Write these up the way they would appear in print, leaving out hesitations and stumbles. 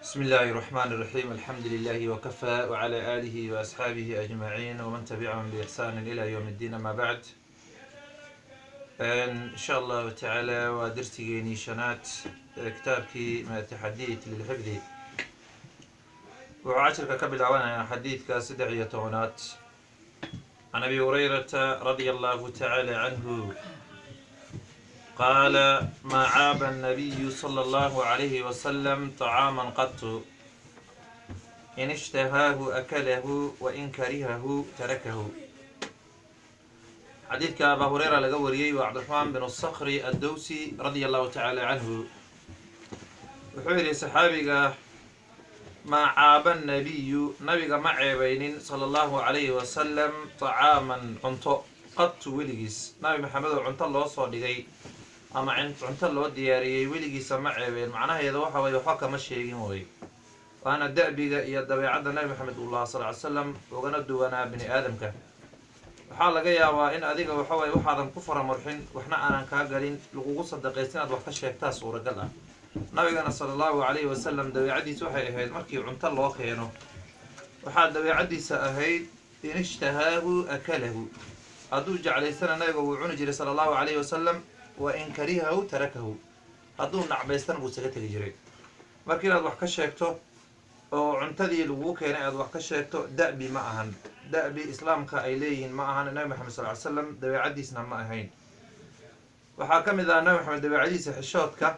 بسم الله الرحمن الرحيم، الحمد لله وكفى، وعلى آله وأصحابه أجمعين ومن تبعهم بإحسان إلى يوم الدين، أما بعد. إن شاء الله تعالى waa darsigeenii shanaad ee kitaabkii Maataxadiid lilxifdi. Wuxuu cashirka ka bilaabanayaa xadiidka 13aad. Can Abi Hurayrata radia Allahu tacaala canhu qaala: maa caaba annabiyu sala Allahu calayhi wasalam طacaama qatu, in ishtahaahu akalahu wain karihahu tarakahu. Xadiidka Abaa Hureyra laga wariyey waa Cabdiraxmaan bin Sakri Addowsi radia Allahu tacaala canhu. Wuxuu yidhi saxaabiga: maa caaba nabiyu, nabiga ma ceebaynin, sala Allahu calayhi wasalam, طacaaman, cunto, qatu, weligiis. Nabi Maxamed oo cunto loo soo dhigay ama cunto loo diyaariyey weligiisa ma ceebeen. Macnaheeda waxa waye waxba kama sheegin wey, waana da'biga iyo dabeecadda Nabi Maxamed uu lahaa sal ly slam, ugana duwanaa bini aadamka. Waxaa laga yaabaa in adiga waxa waye waxaadan ku faramurxin, waxna aanan kaa galin, lagugu sadaqaysta inaad wax ka sheegtaa suuragal ah. Nabigana sala Allahu calayhi wasalam dabeecaddiisa waxay ahayd markii cunto loo keeno, waxaa dabeecaddiisa ahayd in ishtahaahu akalahu, hadduu jeclaystana nabiga wuu cuni jiray sala Allahu calayhi wasalam, wa in karihahu tarakahu, hadduu nacbaystana wuu isaga tegi jiray. Marka inaad wax ka sheegto oo cuntadii laguu keenay aad wax ka sheegto da'bi ma ahan, da'bi islaamka ay leeyihiin ma ahan. Nabi Maxamed sal ly slam dabeecaddiisna ma ahayn. Waxaa ka mid ah Nabi Maxamed dabeecadiisa xishoodka.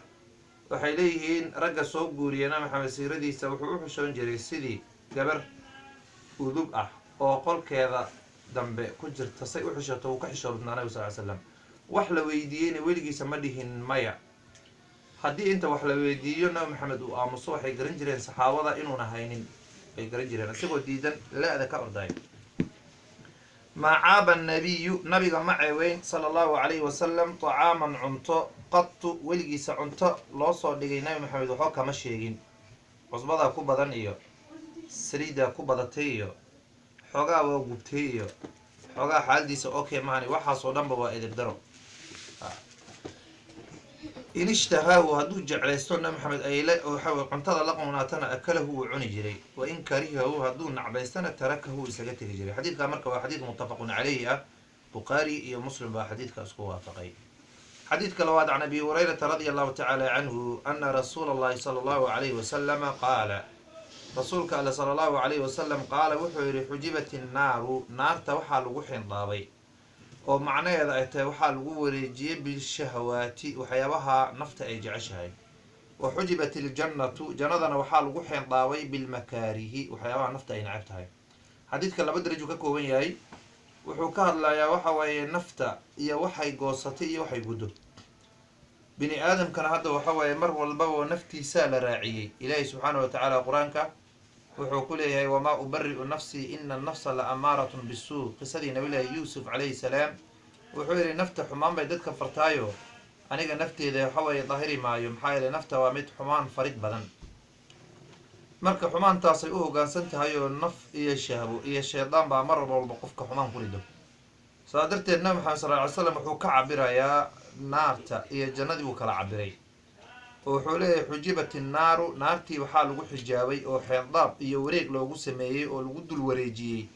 Waxay leeyihiin ragga soo guuriya Nabi Maxamed siiradiisa, wuxuu u xishoon jiray sidii gabar udub ah oo qolkeeda dambe ku jirta say u xishooto wuu ka xishood badnaa nabig sal ly slam. Wax la weydiiyeyna weligiisa ma dhihin maya. Haddii inta wax la weydiiyo Nabi Maxamed uu aamuso, waxay garan jireen saxaabada inuuna haynin bay garan jireen, isagoo diidan la-da ka orday. Maa caaba nabiyu, nabiga ma ceeweyn, sala Allahu calayhi wasalam, طacaaman, cunto, qatu, weligiisa. Cunto loo soo dhigay Nabi Maxamed waxba kama sheegin. Cusbadaa ku badan iyo saliiddaa ku badatay iyo xoogaa waa gubtay iyo xoogaa xaaladiisa okay maani, waxaasoo dhanba waa edeb daro. In ishtahaahu, hadduu jeclaysto Nabi Maxamed ay waxa cuntada la qownaatana, akalahu, wuu cuni jiray, wa in karihahu, hadduu nacbaystana, tarakahu, isaga tegi jiray. Xadiidka marka waa xadiid muttafaqun caleyhi ah, Bukhaari iyo Muslim baa xadiidka isku waafaqay. Xadiidka labaad: can Abi Hurayrata radia Allahu tacaala canhu ana rasuula Allahi sala Allahu alayhi wasalama qaala, rasuulka alle sala Allahu alayhi wasalam qaala, wuxuu yihi: xujibat innaaru, naarta waxaa lagu xindaabay, oo macnaheeda ay tahay waxaa lagu wareejiyey, bishahawaati, waxyaabaha nafta ay jeceshahay, wa xujibat iljannatu, jannadana waxaa lagu xindaabay, bilmakaarihi, waxyaabaha nafta ay necab tahay. Xadiidka laba daraju ka kooban yahay. Wuxuu ka hadlayaa waxa waaye nafta iyo waxay goosatay iyo waxay guddo. Bini aadamkana hadda waxa waaye mar walbaba naftiisaa la raaciyey. Ilaahay subxaana wa tacaala qur-aanka wuxuu ku leeyahay: wamaa ubari'u nafsii, ina annafsa la amaaratun bisuu. Qisadii Nabillaahi Yuusuf calayhi salaam wuxuu yihi: nafta xumaan bay dadka fartaayo, aniga nafteeda waxa weeye daahiri maayo, maxaa yeeley nafta waa mid xumaan farid badan. Marka xumaantaasay u hoggaansan tahay oo naf iyo shahbo iyo shaydaan baa mar walba qofka xumaan ku rido. Saa darteed Nabi Maxamed sal ly slam wuxuu ka cabirayaa naarta iyo jannadii buu kala cabiray, oo wuxuu leeyahay: xujibat innaaru, naartii waxaa lagu xijaabay oo xeendaab iyo wareeg loogu sameeyey oo lagu dul wareejiyey,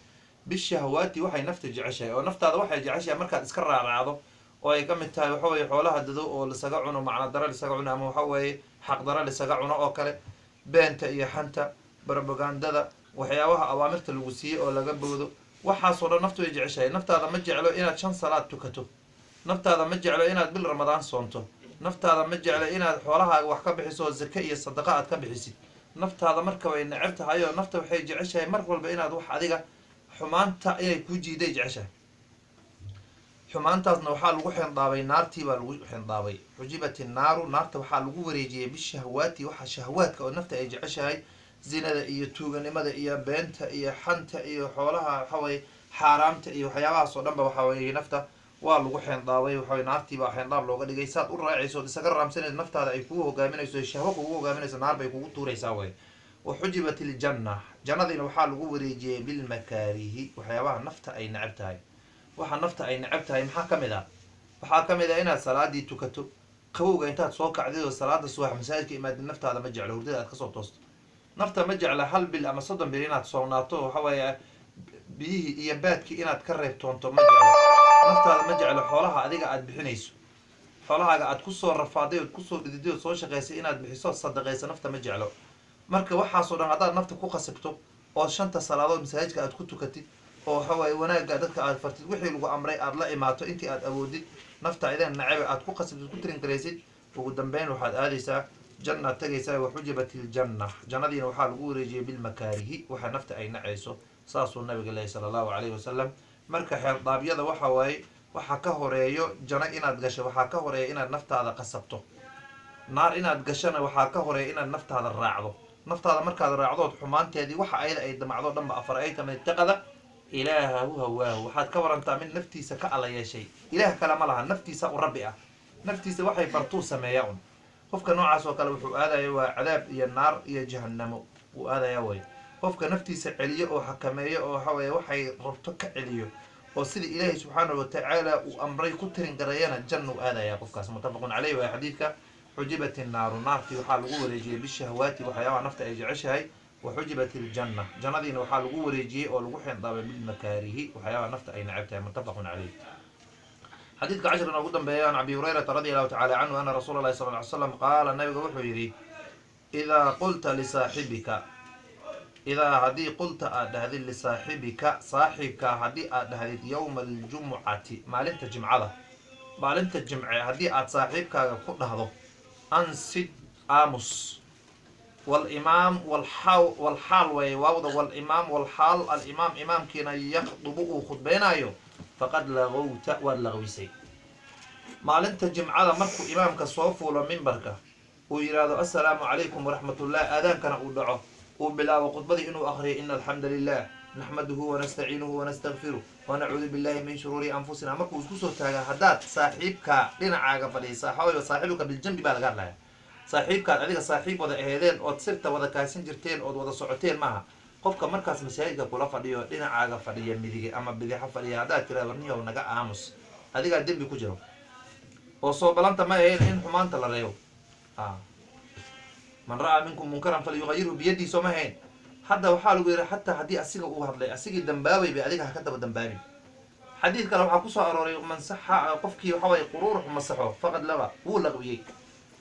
bishahwaati, waxay nafta jeceshahay. Oo naftaada waxay jeceshahay markaad iska raaraacdo, oo ay ka mid tahay waxa weye xoolaha dado oo lisaga cuno, macna daro lisaga cuno, ama waxa weeye xaq daro lisaga cuno oo kale, beenta iyo xanta, brobagandada, waxyaabaha awaamirta lagu siiyey oo laga boodo, waxaasoo dhan naftu way jeceshahay. Naftaada ma jeclo inaad shan salaad tukato, naftaada ma jeclo inaad bil Ramadaan soonto, naftaada ma jeclo inaad xoolahaaga wax ka bixiso oo zake iyo sadaqa aad ka bixisid. Naftaada marka way neceb tahay, oo nafta waxay jeceshahay mar walba inaad wax adiga xumaanta inay kuu jiiday jeceshahay. Xumaantaasna waxaa lagu xindaabay, naartii baa lagu xindaabay. Xujibat innaaru, naarta waxaa lagu wareejiyey, bishahwaati, waxa shahwaadka oo nafta ay jeceshahay, zinada iyo tuuganimada iyo beenta iyo xanta iyo xoolaha waxaweye xaaraamta iyo waxyaabahaas oo dhan ba waxa weye nafta waa lagu xeendaabay. Waxaweye naartii baa xeendaab looga dhigay. Saad u raacayso od isaga raamsanayso, naftaada ay kugu hogaaminayso, shahwo kugu hogaaminayso, naar bay kugu tuuraysaa wey. Wa xujibat iljanna, jannadiina waxaa lagu wareejiyey, bilmakaarihi, waxyaabaha nafta ay necab tahay. Waxa nafta ay necab tahay maxaa ka mid ah? Waxaa ka mid ah inaad salaadii tukato, qabowga intaad soo kacdid oo salaada subax masaajidka imaadid. Naftaada ma jeclo hurdada aad kasoo toosto. Nafta ma jecla hal bil ama 30 bil inaad soonaato, waxa weeye biyihii iyo baadkii inaad ka reebtoonto ma jeclo. Naftaada ma jeclo xoolaha adiga aad bixinayso, xoolahaaga aad kusoo rafaaday ood kusoo dhididay ood soo shaqaysay inaad bixiso sadaqayso, nafta ma jeclo. Marka waxaasoo dhan haddaad nafta ku khasabto oo 5 salaadood masaajidka aad ku tukatid oo waxa waaye wanaagga dadka aad fartid, wixii lagu amray aad la imaato intii aad awoodid, nafta idin nacebe aad ku khasabtid, ku tirin karaysid, ugu dambeyn waxaad aadaysaa jannaad tagaysaa. Waxujibat iljanna, jannadiina waxaa lagu wareejiyey bilmakaarihi, waxa nafta ay nacayso. Saasuu nabiga leeyahy sala allahu calayhi wasalam. Marka xeeldaabyada waxa waaye waxa ka horeeyo jano inaad gasho, waxaa ka horeeya inaad naftaada qasabto. Naar inaad gashona waxaa ka horeeya inaad naftaada raacdo. Naftaada markaad raacdood xumaanteedii waxa ayada ay damacdo dhanba, afara'ayta man ittaqada ilaahahu hawaahu, waxaad ka warantaa mid naftiisa ka alla yeeshay, ilaah kale ma laha, naftiisa u rabbi ah, naftiisa waxay fartuu sameeya un. Qofka noocaas oo kale wuxuu aadaya waa cadaab iyo naar iyo jahanamo wuu aadaya way. Qofka naftiisa celiyo oo xakameeyo oo waxa weeye waxay rabto ka celiyo oo sida Ilaahay subxaanahu watacaala uu amray ku tirin gareeyana, janna uu aadaya qofkaas. Muttafaqun caleyh waa xadiidka. Xujibat innaaru, naartii waxaa lagu wareejiyey bishahwaati, waxyaabaha nafta ay jeceshahay. Wa xujibat iljanna, jannadiina waxaa lagu wareejiyey oo lagu xindaabay bilmakaarihi, waxyaabaha nafta ay neceb tahay. Muttafaqun caleyh. Xadiidka cashirkan ugu dambeeya, an Abi Hurayrata radi allahu tacala canhu ana rasuula llahi sala ly slam qaala, nabiga wuxuu yidhi: idaa qulta lisaaxibika, idaa haddii qulta aad dhahdid, lisaaxibika saaxiibkaa haddii aad dhahdid, yowma aljumucati maalinta jimcada, maalinta jimce haddii aad saaxiibkaaga ku dhahdo ansid aamus, walimaam walxaal, walxaal waye waawda, walimaam walxaal alimaam imaamkiina yakhdubu uu khudbeynaayo, faqad lagowta, waad laqwisay. Maalinta jimcada markuu imaamka soo fuulo mimbarka, uu yidhaahdo assalaamu calaykum waraxmatullah, aadaankana uu dhaco, uu bilaabo khudbadii inuu akriyo, ina alxamda lilah naxmaduhu wanastaciinuhu wanastakfiruh wanacuudu billahi min shuruuri anfusina, markuu isku soo taaga, haddaad saaxiibka dhinacaaga fadhiisa, waxaa saaxiibuka biljambi baa laga hadlaya, saaxiibkaad adiga saaxiib wada aheedeen ood sirta wada kaadsan jirteen ood wada socoteen maaha, qofka markaas masaajidka kula fadhiyo dhinacaaga fadhiya midige ama bidixo fadhiya, haddaad tiraa warniyow naga aamus, adigaa dembi ku jiro. Oo soo balanta ma ahayn in xumaanta la reebo? Man ra'aa minkum munkaran falyuqayirhu biyadihi, soo ma ahayn? Hadda waxaa lagu yihi xataa haddii asiga uu hadlay, asigii dambaabay bay, adiga ha ka daba dambaabin. Xadiid kale waxaa kusoo arooray man saxa, qofkii waxa waye quruurux masaxo, faqad laga, wuu laqwiyey.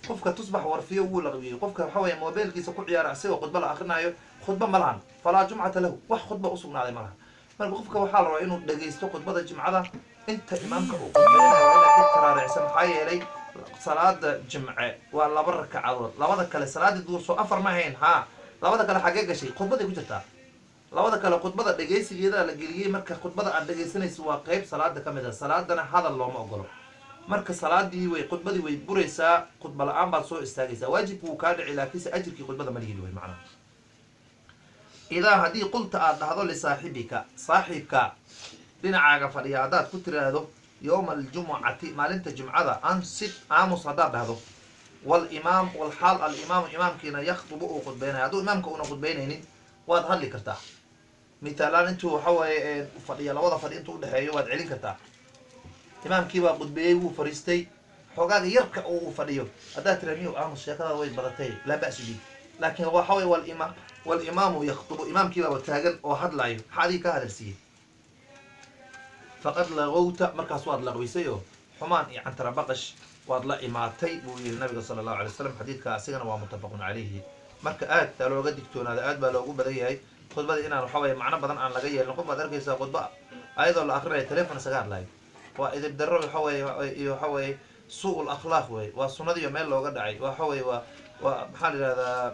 Qofka tusbax warfiyo wuu laqwiyey. Qofka waxa waye mobeelkiisa ku ciyaara asigoo khudba la akrinaayo, khudba ma lahan, falaa jumcata lahu, wax khudba usugnaaday ma lahan. Marka qofka waxaa la rabaa inuu dhegaysto khudbada jimcada inta imaamka uu khudbeynayo, waa inaad dheg taraaricsan. Maxaa yeelay salaada jimce waa 2 rakacadood, labada kale salaadii duur soo 4 ma ahayn? Haa, labada kale xaggee gashay? Khudbaday ku jirtaa. Labada kale khudbada dhegaysigeeda la geliyey. Marka khudbada aad dhegaysanayso waa qeyb salaada ka mid a, salaadana hadal looma ogolo. Marka salaadii way khudbadii way buraysaa, khudba la-aan baad soo istaagaysaa, waajibku wuu kaa dhici, laakiinse ajirkii khudbada ma lihid wey macnaha. Idaa haddii qulta aad dhahdo lisaaxibika saaxiibka dhinacaaga fadhiya haddaad ku tiraahdo yowma aljumucati maalinta jimcada ansid aamus haddaad dhahdo, walimaam walxaal alimaamu imaamkiina yakhdubu uu khudbeynaya, hadduu imaamka una khudbeynaynin waad hadli kartaa. Mithaalaan intuu waxa waaye fadhiya, labada fadhi intuu udhexeeyo waad celin kartaa. Imaamkii baa khudbeeyey, wuu fariistay, xoogaaga yarka oo uu fadhiyo haddaad tira miyow aamus, sheekadaada way badatay, laa ba'su bi. Laakiin waxa waye walimaam walimaamu yakhdubu, imaamkii baaba taagan oo hadlaayo, maxaa adiga ka hadalsiiyey? Faqad lagowta, markaas waad laqwisay oo xumaan iyo cantarabaqash waad la imaatay, buu yihi nabiga sala allahu alay slam. Xadiidka asigana waa muttafaqun calayhi. Marka aad taa looga digtoonaada, aad baa loogu badan yahay khudbada inaan waxa waye macno badan aan laga yeelin. Qof baad arkaysaa khudba ayadoo la akrinaya telefon isaga hadlayo, waa idib darro waxa weye iyo waxa weye suu ul akhlaaq wey, waa sunnadiiyo meel looga dhacay. Waxa weye waa maxaa la yihahdaa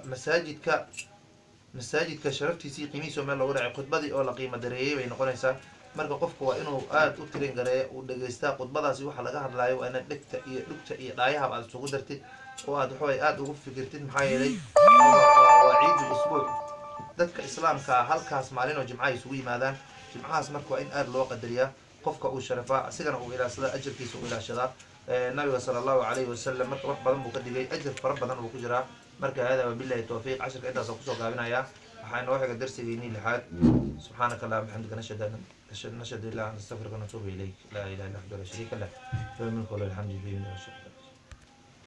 masaajidka sharaftiisii qiimihiisa oo meel looga dhacay, khudbadii oo la qiimo dareeyey bay noqonaysaa. Marka qofka waa inuu aada u tirin gareeyo, uu dhegaystaa khudbadaasi waxa laga hadlaayo, waa inaad dhegta iyo dhugta iyo dhaayahaba aad isugu dartid oo aad waxaway aada ugu fikirtid. Maxaa yeelay waa ciidul usbuuc, dadka islaamkaa halkaas maalin oo jimcaha isugu yimaadaan jimcahaas. Marka waa in aada loo qadariyaa, qofka uu sharafaa, asigana uu ilaashadaa, ajarkiisa uu ilaashadaa. Nabiga sala allahu calayhi wasalam marka wax badan buu ka digay, ajar fara badan uu ku jiraa. Marka hada wabillahi tawfiiq, cashirka intaasoo kusoo gaabinayaa, waxaa inoo xiga darsigeynii 6aad. Subxaanaka allahuma bixamdika, nashhadu illah nastagfiruka natuubu ilayk, laa ilaha illa anta la shariika lah, lahu mulku wa lahu alxamdu yuhyi.